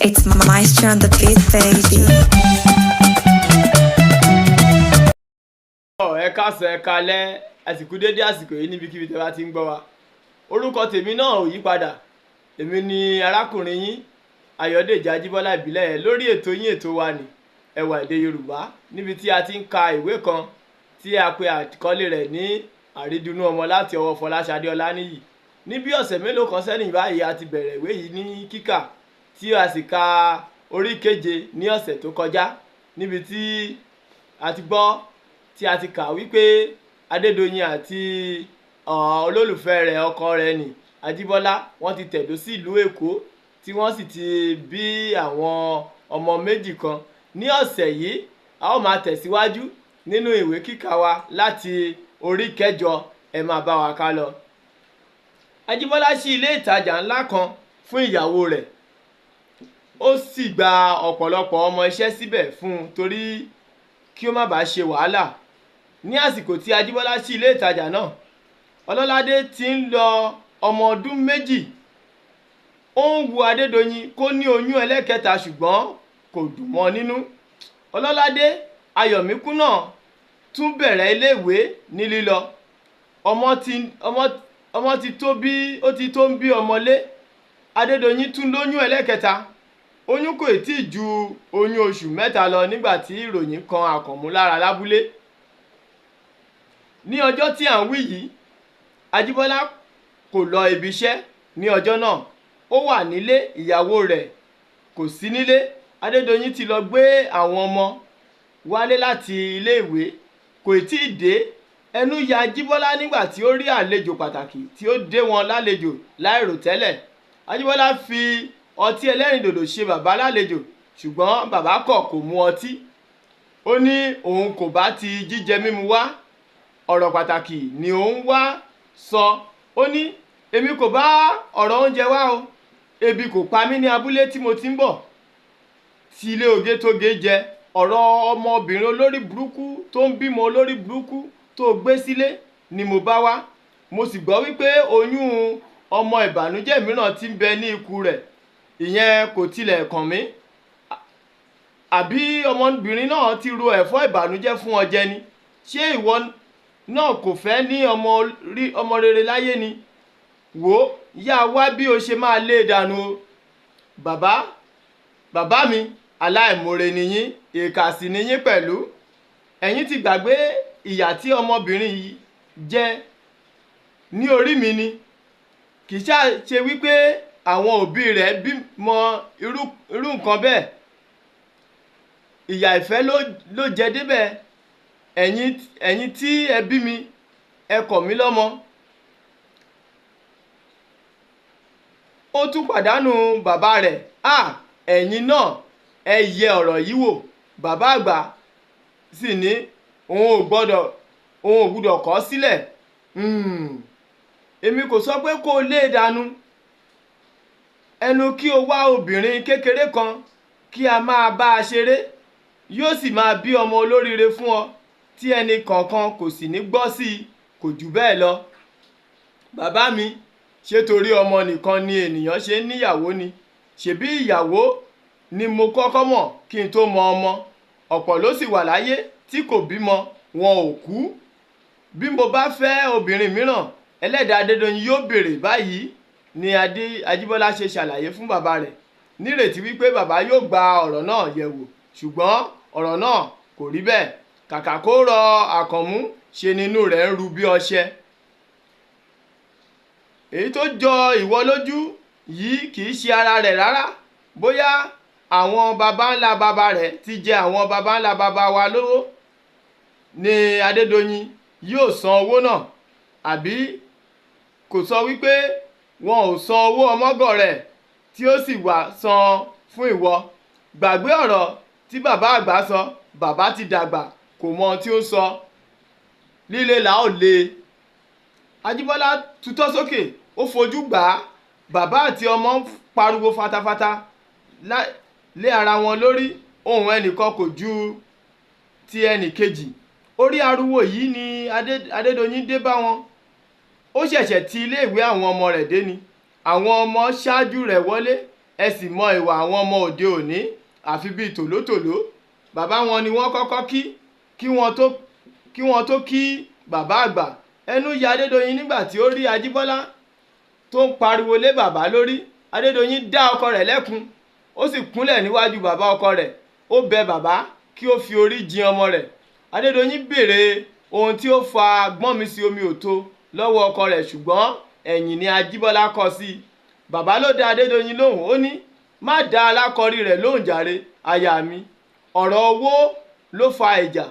It's Maestro on the beat, baby. Ẹ káàsán, ẹ káalẹ́, àsìkò dédé àsìkò yìí níbikíbi tẹ́ bá ti ń gbọ́ wa. Orúkọ tèmi náà ò yí padà, èmi ni arákùnrin yín Ayọ̀dèjì Ajíbọ́lá Ìbílẹ̀ lórí ètò yín, ètò wa ní Ẹwà Èdè Yorùbá, níbi tí a ti ń ka ìwé kan tí a pe àkọlé rẹ̀ ní Àrídùnnú Ọmọ láti ọwọ́ Fọláṣadé Ọláníyì. Ní bí ọ̀sẹ̀ mélòó kan sẹ́yìn báyìí, a ti bẹ̀rẹ̀ ìwé yìí ní kíkà, tí a sì ka orí keje ní ọ̀sẹ̀ tó kọjá, níbi tí a ti gbọ́ tí a ti kà wípé Adédoyin àti olólùfẹ́ rẹ̀, ọkọ rẹ̀ ní Ajíbọ́lá, wọ́n ti tẹ̀dó sí ìlú Èkó, tí wọ́n sì ti bí àwọn ọmọ méjì kan. Ní ọ̀sẹ̀ yìí, a ó máa tẹ̀síwájú nínú ìwé kíkà wa láti orí kẹjọ. Ẹ máa bá wa ká lọ. Ajíbọ́lá ṣí ilé ìtajà ńlá kan fún ìyàwó rẹ̀, ó sì gba ọ̀pọ̀lọpọ̀ ọmọ iṣẹ́ síbẹ̀ fún un torí kí ó má bàa ṣe wàhálà. Ní àsìkò tí Ajíbọ́lá ṣí ilé ìtajà náà, Ọlọ́ládé ti ń lọ ọmọ ọdún 2. Ó ń wu Adédoyin kó ní oyún ẹlẹ́kẹta, ṣùgbọ́n kò dùn mọ́ nínú. Ọlọ́ládé Ayọ̀míkún náà tún bẹ̀rẹ̀ iléèwé ní lílọ. Ọmọ ti tó bí ó ti tó ń bí ọmọlé. Adédoyin tún lóyún ẹlẹ́kẹta. Oyún kò tí ì ju oyún oṣù 3 lọ nígbà tí ìròyìn kan Àkànmú lára lábúlé. Ní ọjọ́ tí à ń wí yìí, Ajíbọ́lá kò lọ ibi iṣẹ́ ní ọjọ́ náà. Ó wà nílé, ìyàwó rẹ̀ kò sí nílé. Adédoyin ti lọ gbé àwọn ọmọ wálé láti iléèwé, kò tí ì dé. Ẹnu ya Ajíbọ́lá nígbà tí ó rí àlejò pàtàkì tí ó dé wọn lálejò láìròtẹ́lẹ̀. Ajíbọ́lá fi ọtí ẹlẹ́rìndòdò ṣe bàbá lálejò, ṣùgbọ́n bàbá kọ̀, kò mu ọtí. Ó ní òun kò bá ti jíjẹ mímu wá, ọ̀rọ̀ pàtàkì ni òun wá sọ. Ó ní èmi kò bá ọ̀rọ̀ oúnjẹ wá o, ebi kò pa mí ní abúlé tí mo ti ń bọ̀ tí ilé oge tó ge jẹ. Ọ̀rọ̀ ọmọbìnrin olórí burúkú tó ń bímọ olórí burúkú tó gbé sílé ni mo bá wá. Mo sì gbọ́ wípé oyún ọmọ ìbànújẹ́ mìíràn ti ń bẹ ní ikú rẹ̀, ìyẹn kò tilẹ̀ kàn mí. Àbí ọmọbìnrin náà ti ro ẹ̀fọ́ ìbànújẹ́ fún ọ jẹ ni? Ṣé ìwọ náà kò fẹ́ ní ọmọ rere láyé ni? Wò ó, yá wá bí o ṣe máa lé e dànù o. Bàbá mi, aláìmoore ni yín, ìkà sì ni yín pẹ̀lú. Ẹ̀yin ti gbàgbé ìyà tí ọmọbìnrin yìí jẹ ní orí mi ni. Kì í ṣáà ṣe wípé àwọn òbí rẹ̀ bímọ irú nǹkan bẹ́ẹ̀. Ìyà ìfẹ́ ló jẹ débẹ̀. Ẹ̀yin tí ẹ bí mi, ẹ kọ̀ mí lọ́mọ. Ó tún pàdánù bàbá rẹ̀. Ẹ̀yin náà ẹ yẹ ọ̀rọ̀ yìí wò. Bàbá àgbà sì ní òun ò gbọdọ̀ kọ̀ ọ́ sílẹ̀. Èmi kò sọ pé kó lé e dànù. Ẹnu kí o wá obìnrin kékeré kan kí a máa bá a ṣeré, yóò sì máa bí ọmọ olóríire fún ọ tí ẹnì kankan kò sì ní gbọ́ sí i, kò jù bẹ́ẹ̀ lọ. Bàbá mi, ṣé torí ọmọ nìkan ni ènìyàn ṣe ń níyàwó ni? Ṣèbí ìyàwó ni mo kọ́kọ́ mọ̀ kí n tó mọ ọmọ. Ọ̀pọ̀ ló sì wà láyé tí kò bímọ, wọn ò kú. Bí mo bá fẹ́ obìnrin mìíràn, ẹlẹ́dàá Adédoyin yóò béèrè. Báyìí ni Ajíbọ́lá ṣe ṣàlàyé fún bàbá rẹ̀, nírètí wípé bàbá yóò gba ọ̀rọ̀ náà yẹ̀wò, ṣùgbọ́n ọ̀rọ̀ náà kò rí bẹ́ẹ̀. Kàkà kó rọ Àkànmú, ṣe nínú rẹ̀ ń ru bí ọṣẹ. Èyí tó jọ ìwọ lójú yìí kì í ṣe ara rẹ̀ rárá. Bóyá àwọn baba ńlá baba rẹ̀ ti jẹ àwọn baba ńlá baba wa lówó ni Adédoyin yóò san owó náà, àbí kò sọ wípé wọn ò san owó ọmọgọ̀ rẹ̀ tí ó sì wá san fún ìwọ. Gbàgbé ọ̀rọ̀ tí bàbá àgbà sọ, bàbá ti dàgbà, kò mọ ohun tí ó ń sọ. Líle là ó le. Ajíbọ́lá tutọ́ sókè, ó fojú gbà á. Bàbá àti ọmọ ń pariwo fatafata lé ara wọn lórí. Ohùn ẹnìkan kò ju ti ẹnì kejì. Orí ariwo yìí ni Adédoyin dé bá wọn. Ó ṣẹ̀ṣẹ̀ ti iléèwé àwọn ọmọ rẹ̀ dé ni. Àwọn ọmọ ṣáájú rẹ̀ wọlé. Ẹ sì mọ ìwà àwọn ọmọ òde òní, àfi bíi tòlótòló. Bàbá wọn ni wọ́n kọ́kọ́ kí, kí wọ́n tó kí bàbá àgbà. Ẹnu ya Adédoyin nígbà tí ó rí Ajíbọ́lá tó ń pariwo lé bàbá lórí. Adédoyin dá ọkọ rẹ̀ lẹ́kun, ó sì kúnlẹ̀ níwájú bàbá ọkọ rẹ̀. Ó bẹ bàbá kí ó fi orí jin ọmọ rẹ̀. Adédoyin béèrè ohun tí ó fa gbọ́nmi sí omi òtó lọ́wọ́ ọkọ rẹ̀, ṣùgbọ́n ẹ̀yìn ni Ajíbọ́lá kọ sí i. Bàbá ló dá Adédoyin lóhùn, ó ní, má dá alákọ̀rí rẹ̀ lóhùn jàre, aya mi. Ọ̀rọ̀ owó ló fa ìjà.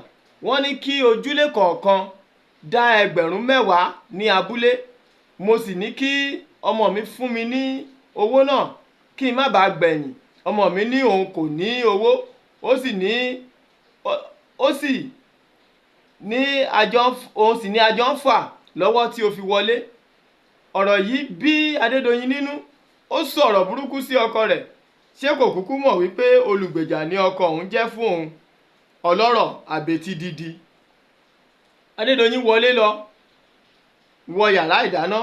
Wọ́n ní kí ojúlé kọ̀ọ̀kan dá 10,000 ní abúlé. Mo sì ní kí ọmọ mi fún mi ní owó náà kí n má bàa gbẹ̀yìn. Ọmọ mi ní òun kò ní owó, ó sì ní àjọ, òun sì ní àjọ ń fà lọ́wọ́ tí ó fi wọlé. Ọ̀rọ̀ yìí bí Adédoyin nínú, ó sọ̀rọ̀ burúkú sí ọkọ rẹ̀. Ṣé kò kúkú mọ̀ wípé olùgbèjà ni ọkọ òun jẹ́ fún òun? Ọlọ́rọ̀ àbètí dídí. Adédoyin wọlé lọ wọ yàrá ìdáná.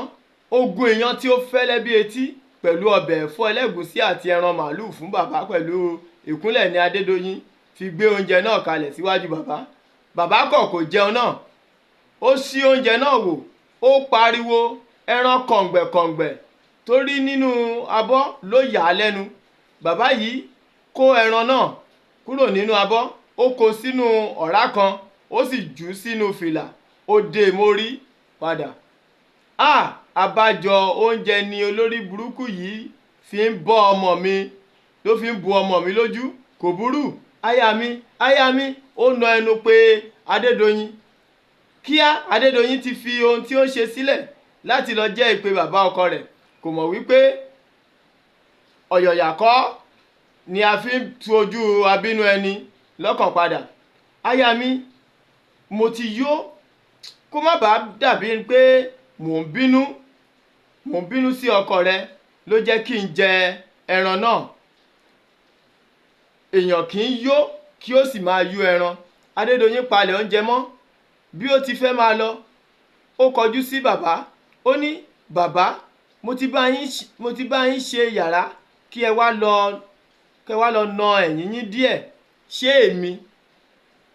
Ó gún iyán tí ó fẹ́lẹ́ bí etí pẹ̀lú ọbẹ̀ ẹ̀fọ́ ẹlẹ́gùúsí àti ẹran màálùú fún bàbá. Pẹ̀lú ìkúnlẹ̀ ní Adédoyin fi gbé oúnjẹ náà kalẹ̀ síwájú bàbá. Bàbá kọ̀, kò jẹun náà. Ó ṣí oúnjẹ náà wò, ó pariwo. Ẹran kọ̀ǹgbẹ̀kọ̀ǹgbẹ̀ tó rí nínú abọ́ ló yà á lẹ́nu. Bàbá yìí kó ẹran náà kúrò nínú abọ́, ó kó sínú ọ̀rá kan, ó sì jù ú sínú fìlà, ó dé e mórí padà. A àbájọ, oúnjẹ ni olórí burúkú yìí fi ń bọ́ ọmọ mi, ló fi ń bu ọmọ mi lójú. Kò burú, aya mi, aya mi. Ó na ẹnu pé Adédoyin. Kíá, Adédoyin ti fi ohun tí ó ń ṣe sílẹ̀ láti lọ jẹ́ ìpè bàbá ọkọ rẹ̀. Kò mọ̀ wípé ọ̀yọ̀yà kọ́ ni a fi ń tu ojú abínú ẹni lọ́kàn padà. Aya mi, mo ti yó. Kó má bàa dàbí pé mò ń bínú sí ọkọ rẹ ló jẹ́ kí n jẹ ẹran náà. Èèyàn kì í yó kí ó sì máa yó ẹran. Adédoyin palẹ̀ oúnjẹ mọ́. Bí ó ti fẹ́ máa lọ, ó kọjú sí bàbá, ó ní, bàbá, mo ti bá yín ṣe yàrá, kí ẹ wá lọ na ẹ̀yìn yín díẹ̀. Ṣé èmi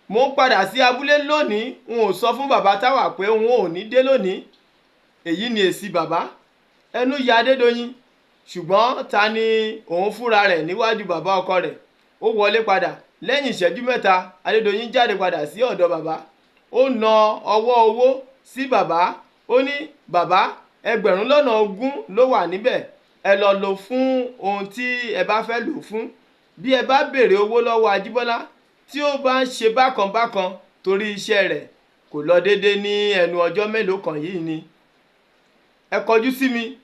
mo ń padà sí abúlé lónìí? N ò sọ fún bàbá Táwà pé n ò ní dé lónìí. Èyí ni èsì bàbá. Ẹnu ya Adédoyin, ṣùgbọ́n ta ni òun fúnra rẹ̀ níwájú bàbá ọkọ rẹ̀? Ó wọlé padà. Lẹ́yìn ìṣẹ́jú 3, Adédoyin jáde padà sí ọ̀dọ̀ bàbá. Ó na ọwọ́ owó sí bàbá, ó ní, bàbá, 20,000 ló wà níbẹ̀. Ẹ lọ lò fún ohun tí ẹ bá fẹ́ lò fún. Bí ẹ bá béèrè owó lọ́wọ́ Ajíbọ́lá, tí ó bá ń ṣe bákan bákan torí iṣẹ́ rẹ̀ kò lọ déédé ní ẹnu ọjọ́ mélòó kan yìí ni, ẹ kọjú sí mi.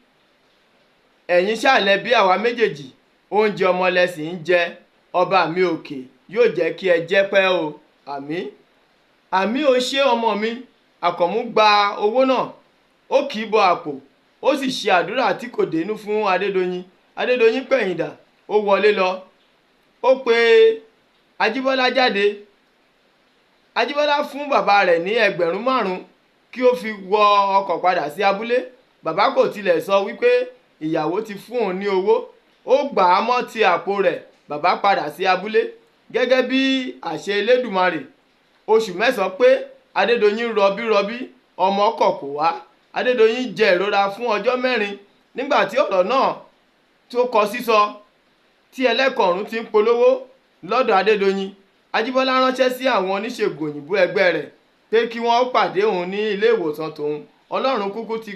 Ẹ̀yin ṣàlẹ̀ bí àwa méjèèjì, oúnjẹ ọmọ lẹ sì ń jẹ. Ọba mi òkè yóò jẹ́ kí ẹ jẹ́ pẹ́ o. Àmín, àmín. O ṣé, ọmọ mi. Àkànmú gba owó náà, ó kì í bọ àpò, ó sì ṣe àdúrà tí kò dénú fún Adédoyin. Adédoyin pẹ̀yìndà, ó wọlé lọ, ó pe Ajíbọ́lá jáde. Ajíbọ́lá fún bàbá rẹ̀ ní 5,000 kí ó fi wọ ọkọ̀ padà sí abúlé. Bàbá kò tilẹ̀ sọ wípé ìyàwó ti fún òun ní owó. Ó gbà á mọ́ ti àpò rẹ̀. Bàbá padà sí abúlé gẹ́gẹ́ bí àṣẹ Elédùmarè. Oṣù 9 pé, Adédoyin rọbí rọbí, ọmọ kọ̀ kò wá. Adédoyin jẹ ìrora fún ọjọ́ 4. Nígbà tí ọ̀rọ̀ náà tó kọ sísọ, tí ẹlẹ́kọ̀ọ́rùn ti ń polówó lọ́dọ̀ Adédoyin, Ajíbọ́lá ránṣẹ́ sí àwọn oníṣègùn òyìnbó ẹgbẹ́ rẹ̀ pé kí wọ́n pàdé òun ní ilé ìwòsàn tòun. Ọlọ́run kúkú ti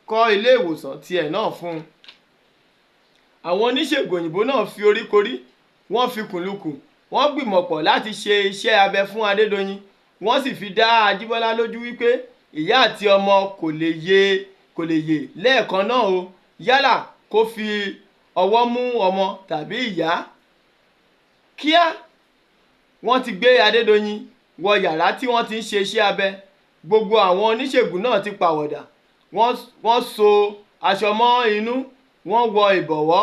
kọ́ ilé ìwòsàn tiẹ̀ náà fún un. Àwọn oníṣègùn òyìnbó náà fi oríkorí, wọ́n fi kùnlukùn, wọ́n gbìmọ̀pọ̀ láti ṣe iṣẹ́ abẹ fún Adédoyin. Wọ́n sì fi dá Ajíbọ́lá lójú wípé ìyá àti ọmọ kò lè yè lẹ́ẹ̀kan náà o, yálà kó fi ọwọ́ mú ọmọ tàbí ìyá. Kíá, wọ́n ti gbé Adédoyin wọ yàrá tí wọ́n ti ń ṣe iṣẹ́ abẹ. Gbogbo àwọn oníṣègùn náà ti pàwọ̀dà, wọ́n so aṣọ mọ́ inú, wọ́n wọ ìbọ̀wọ́,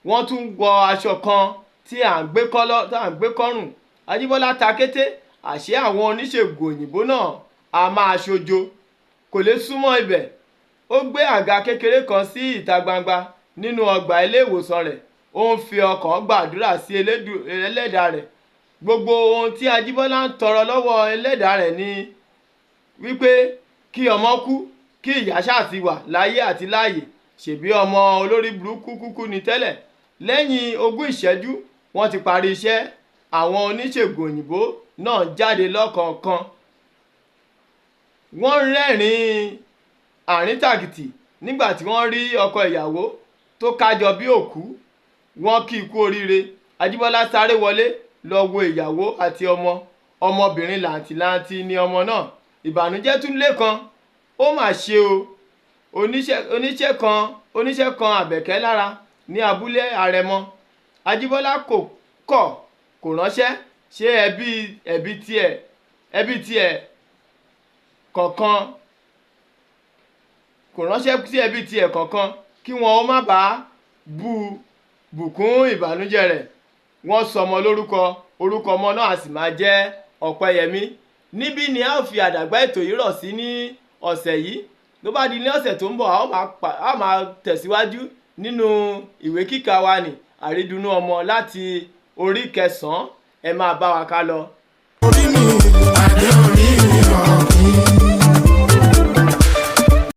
wọ́n tún wọ aṣọ kan tí à ń gbé kọ́rùn. Ajíbọ́lá ta kété. Àṣé àwọn oníṣègùn òyìnbó náà a máa ṣojo. Kò lè súnmọ́ ibẹ̀. Ó gbé àga kékeré kan sí ìta gbangba nínú ọgbà ilé ìwòsàn rẹ̀. Ó ń fi ọkàn gbàdúrà sí Ẹlẹ́dàá rẹ̀. Gbogbo ohun tí Ajíbọ́lá ń tọrọ lọ́wọ́ Ẹlẹ́dàá rẹ̀ ni wípé kí ọmọ kú, kí ìyá ṣáà ti wà láyé àti láàyè. Ṣèbí ọmọ olórí burúkú kúkú ni tẹ́lẹ̀. Lẹ́yìn 20 ìṣẹ́jú, wọ́n ti parí iṣẹ́. Àwọn oníṣègùn òyìnbó náà jáde lọ́kọ̀ọ̀kan. Wọ́n rẹ́rìn-ín àríntàkìtì nígbà tí wọ́n rí ọkọ ìyàwó tó kájọ bí òkú. Wọ́n kí i kú oríire. Ajíbọ́lá sáré wọlé lọ wo ìyàwó àti ọmọ. Ọmọbìnrin làǹtìlanti ni ọmọ náà. Ìbànújẹ́ tún lékan. Ó mà ṣe o. Oníṣẹ́ kan Àbẹ̀kẹ́ lára ní abúlé Àrẹ̀mọ. Ajíbọ́lá kò kọ̀, kò ránṣẹ́ ṣe ẹbí tiẹ̀ kọ̀ọ̀kan, kò ránṣẹ́ sí ẹbí tiẹ̀ kọ̀ọ̀kan kí wọn ó má bàa bu bùkún ìbànújẹ́ rẹ̀. Wọ́n sọmọ lórúkọ. Orúkọ ọmọ náà a sì máa jẹ́ Ọ̀pẹ́yẹmí. Níbí ni a ó fi àdàgbà ètò yìí rọ̀ sí ní ọ̀sẹ̀ yìí. Tó bá di ní ọ̀sẹ̀ tó ń bọ̀, a ó máa tẹ̀síwájú nínú ìwé kíkà wa ní Àrídùnnú Ọmọ láti orí 9. Ẹ máa bá wa ká lọ. Orí mi, adé orí mi ọ̀kín.